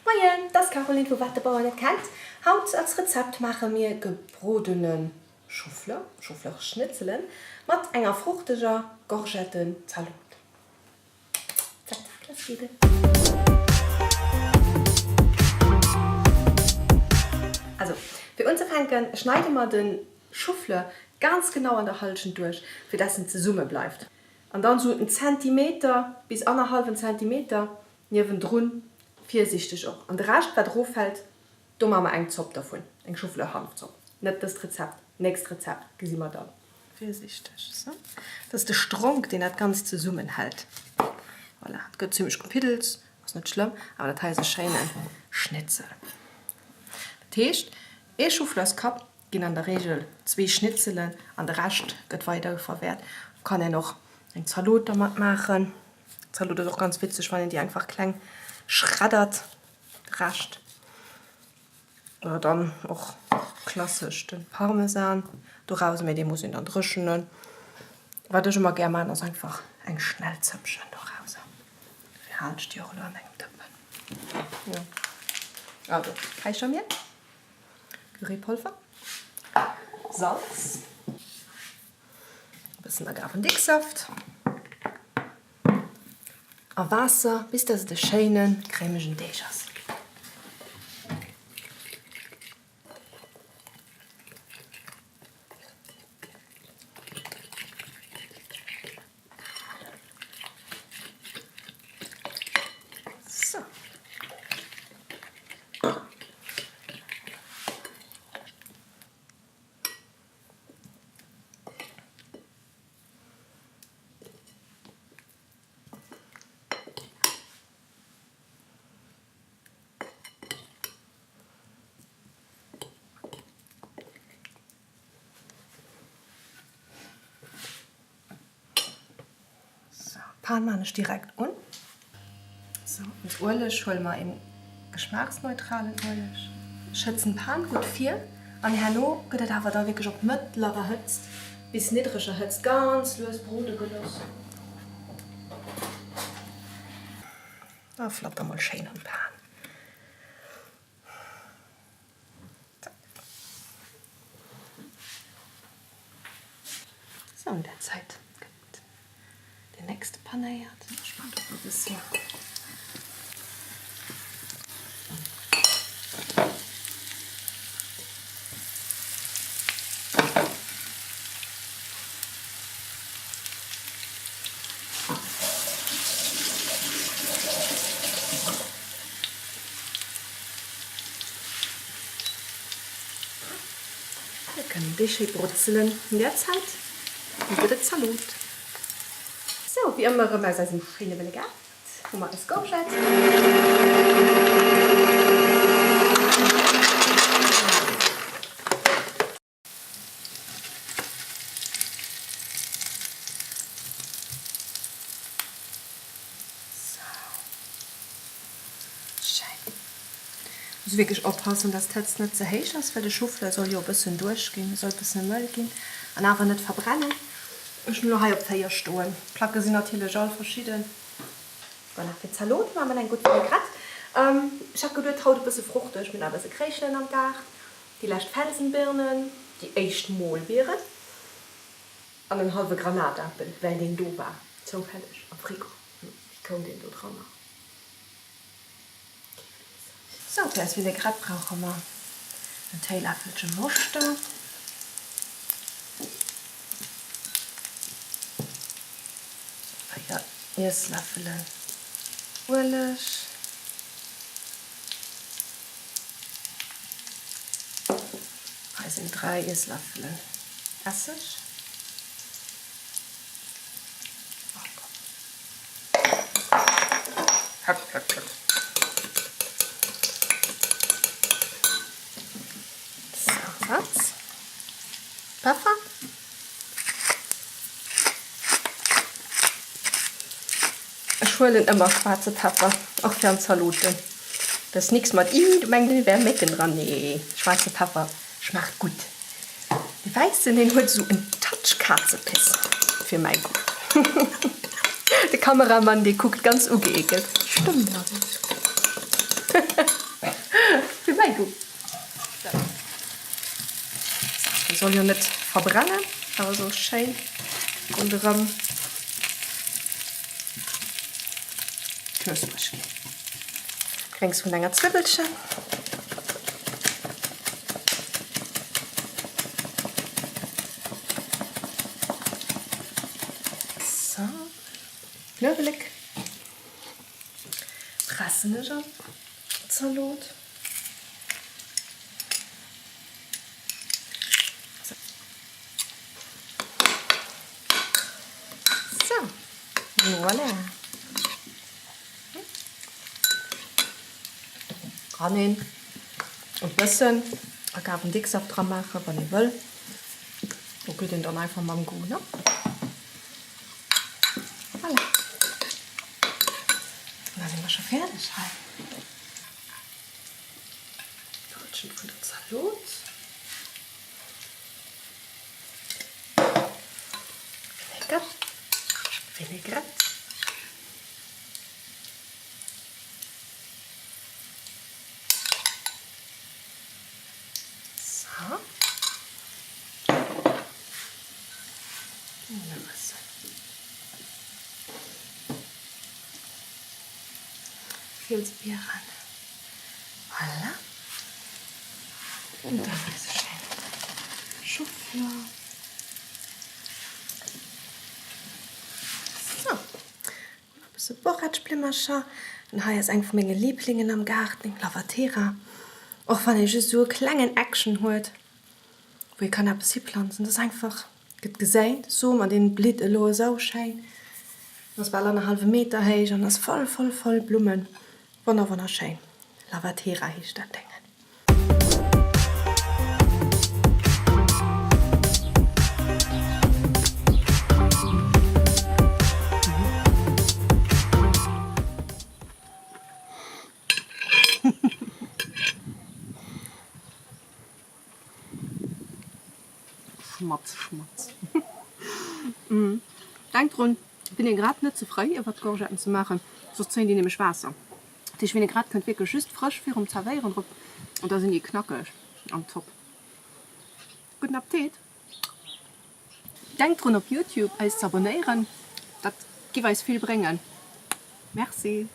Moien, 't ass Caroline vu Wat de Bauer net kennt. Haut als Rezept maache mir gebrodene Choufleur, Choufleurschnitzelen mat enger fruchteger Gorgettenzalot. Zack zack, lass geet et! Also, fir unzefänken schneide mer de Choufleur ganz genau an der Halschent duerch, fir dass en zesumme bleift. An dann sou en Zentimeter bis annerhallwen Zentimeter niewendrun, virsichteg och. An de Rescht wat eroffällt, do maache mer eng Zopp dervun, eng Choufleur-Hanfzopp. Net dëst Rezept, nächst Rezept gesi mer dann. Virsichteg, sou. Dat ass de Stronk, deen dat Ganzt zesummenhält. Voilà, et gëtt zimlech gepiddels, ass net schlëmm, awer dat hei ass e schéine Schnitzel. Dat heescht, ee Choufleurskapp ginn an der Regel zwee Schnitzelen an de Rescht gëtt weider verwäert. Kann een och eng Zalot dermat maachen. Zalot ass och ganz witzeg, wann een déi einfach kleng schreddert, de Rescht. Oder dann och klassesch de Parmesan doraus, mee dee muss een dann dréchenen. Wat ech ëmmer gär maan ass einfach eng schnell Zëppchen dorauser. Dofir halen ech déi och elo an engem Dëppen. Jo, also Räichermiel. Currypolver, Salz, e bëssen Agavendicksaft a Waasser bis dass et e schéine cremegen Deeg ass. So. Sou, Pan maan ech direkt un. Sou, als Ueleg huele mer een geschmaachsneutralen Ueleg. Ech hëtzen d'Pan gutt vir an herno gëtt et awer da wierklech op mëttlerer Hëtzt bis niddreger Hëtzt ganz lues brode gelooss. Da flappt der mol schéin an d'Pan. Sou, an der Zäit gëtt deen nächste panéiert. Ech maan do e bëssi. Da kënnen déi schéi brutzelen. An där Zäit gëtt et Zalot. Sou, wéi ëmmer erëm aus eisem schéine wëlle Gaart hu mer eis Courgette. Sou. Schéin. Muss wierklech oppassen, dass d'Hëtzt net ze héich ass, well de Choufleur soll jo e bëssen duerchginn, e soll e bësse mëll ginn an awer net verbrennen. Ech hunn elo hei op 4 stoen. D'Placke sinn natierlech all verschidden. Voilà, fir d'Zalot maache mer eng gutt Vinaigrette. Ech hat geduet, haut e bësse fruchteg. Mir hunn nach e bësse Kréischelen am Gaart. Déi lescht Felsenbirnen, déi éischt Molbieren an en hallwe Granatapel, well deen do war, zoufälleg am Frigo. Wéi koum deen do dranner? Kee weess et. Sou, fir eis Vinaigrette brauche mer en Téiläffelche Moschter, 4 Iessläffelen Ueleg, Hei sinn 3 Iessläffelen Esseg. Salz, Peffer. Ech huelen ëmmer schwaarze Peffer, och fir an d'Zaloten. Dat ass nix mat ih, du mengs et wäre Mécken dran. Nee, schwaarze Peffer schmaacht gutt. Dee wäissen, deen huet esou en Touch Kazepiss fir mäi Goût. De Kameramann, dee kuckt ganz ugeekelt. Stëmmt awer. Soll jo net verbrennen, awer soll schéin ronderëm knuspreg ginn. Gréngs vun enger Zwibbelchen. Sou, Knuewelek pressen ech an d'Zalot. Sou, voilà. Kann een e bëssen Agavendicksaft dra maachen, wann ee wëll. Do geet een dann einfach mam Goût, ne? Voilà. An da si mer scho fäerdeg hei. D'Halschent vun der Zalot. Vinaigre, Vinaigrette. So. Nach e bëssen. Fielsbieren. Voilà. Und dann eise schéinen Chouxfleur. So. Nach e bësse Borretschblimmercher. An hei ass eng vu menge Liblingen am Gaart, eng Lavatera. Och wann ee just esou e klengen Eckchen huet, wou ee kann eppes hiplanzen, dat ass einfach, gëtt geséint, Som an deen blitt elo esou schéin. En ass bal annerhallwe Meter héich an ass voll, voll, voll Blummen. Wonner, wonnerschéin. Lavatera heescht dat Déngen. Schmatz, schmatz. Denk drun, Vinaigrette net ze fréi iwwert d'Courgetten ze maachen, soss zéien déi nämlech Waasser. Dat heescht Vinaigrette kënnt wierklech just frësch virum Zerwéieren drop an da sinn déi knackeg an top. Gudden Appetit! Denkt drun op Youtube eis z'abonnéieren, dat giff eis vill bréngen. Merci!